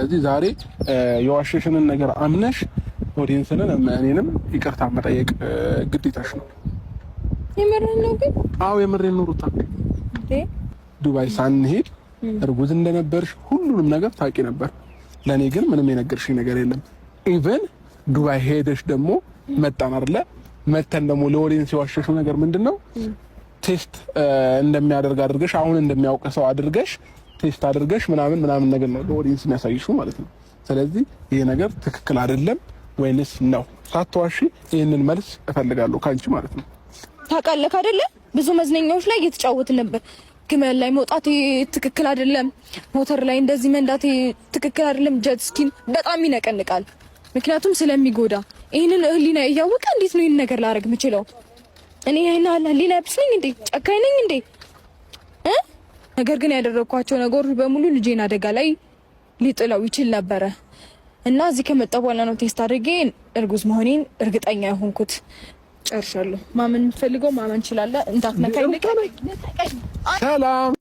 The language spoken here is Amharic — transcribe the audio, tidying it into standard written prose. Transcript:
ስለዚህ ዛሬ የዋሸሽንን ነገር አምነሽ audience ንን እኔንም ይቅርታ መጠየቅ ግዴታሽ ነው። የምሬን ነው ግን? አዎ የምሬን ነው ሩታ። ዱባይ ሳንሄድ እርጉዝ እንደነበርሽ ሁሉንም ነገር ታውቂ ነበር። ለእኔ ግን ምንም የነገርሽኝ ነገር የለም። Even ዱባይ ሄደሽ ደግሞ መጣን አይደለ? መተን ደግሞ ለ audience የዋሸሽው ነገር ምንድን ነው? Test እንደሚያደርግ አድርገሽ፣ አሁን እንደሚያውቅ ሰው አድርገሽ፣ test አድርገሽ ምናምን ምናምን ነገር ነው ለ audience የሚያሳይሽው ማለት ነው። ስለዚህ ይሄ ነገር ትክክል አይደለም ወይንስ ነው? ሳትዋሺ ይህንን መልስ እፈልጋለሁ ካንቺ ማለት ነው። ታውቃለህ አይደለ? ብዙ መዝናኛዎች ላይ እየተጫወትን ነበር። ግመል ላይ መውጣት ትክክል አይደለም። ሞተር ላይ እንደዚህ መንዳት ትክክል አይደለም። Jet ski ን በጣም ይነቀንቃል፣ ምክንያቱም ስለሚጎዳ። ይህንን ህሊና እያወቀ እንዴት ነው ይህን ነገር ላደርግ የምችለው? እኔ ይህን ህሊና ቢስ ነኝ እንዴ? ጨካኝ ነኝ እንዴ? ነገር ግን ያደረግኳቸው ነገሮች በሙሉ ልጄን አደጋ ላይ ሊጥለው ይችል ነበረ እና እዚህ ከመጣ በኋላ ነው test አድርጌ እርጉዝ መሆኔን እርግጠኛ የሆንኩት። ጨርሻለሁ። ማመን የምትፈልገው ማመን እችላለሁ። እንዳትነካኝ። ሰላም።